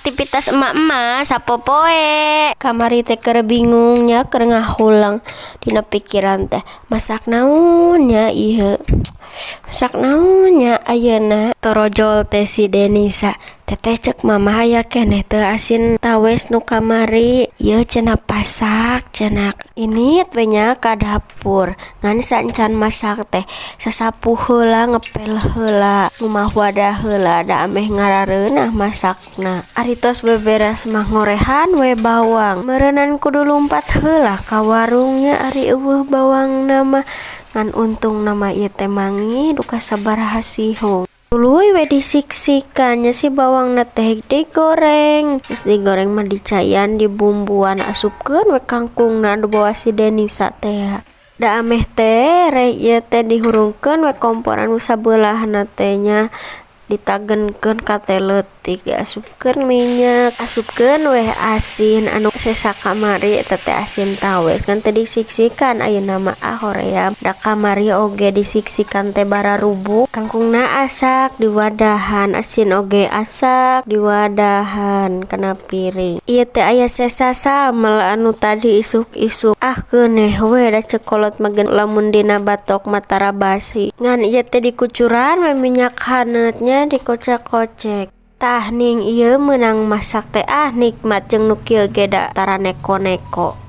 Aktivitas emak-emak sapopoe. Kamari teh keur bingung nya, keur ngahulang dina pikiran teh, masak naon nya ieu, masak naon nya ayeuna. Torojol teh si Denisa, "Teteh, cek Mama aya keneh teu asin tawes nu kamari?" "Ieu," cenah, "pasak," cenah. Ini we nya ka dapur, ngan saacan masak teh sasapu heula, ngepel heula, ngumbah wadah heula, da ameh ngarareunah masakna. Ari tos beberes mah ngorehan we bawang, meureunan kudu lumpat heula ka warung nya, ari euweuh bawangna mah. Ngan untungna mah ieu teh manggih duka sabaraha sihung. Tuluy we disiksikan nya si bawangna teh, digoreng. Geus digoreng mah dicaian, dibumbuan, asupkeun we kangkungna anu bawa si Denisa teh. Da ameh tereh ieu teh dihurungkeun we kompor anu sabeulahna teh nya, ditagenkeun ka leutik, diasupkeun minyak, asupkeun weh asin anu sesa kamari eta teh, asin tawes. Ngan teu disiksikan ayeuna mah, ah, hoream, da kamari oge disiksikan teh bararubuk. Kangkungna asak diwadahan, asin oge asak diwadahan kana piring. Ieu teh aya sesa samel anu tadi isuk-isuk, ah, keuneh we, da ceuk kolot mah lamun dina batok mah tara basi. Ngan ieu teh dikucuran we minyak haneut nya, dikocek-kocek. Tah ning ieu meunang masak teh, ah, nikmat jeung nu kieu ge da tara neko-neko.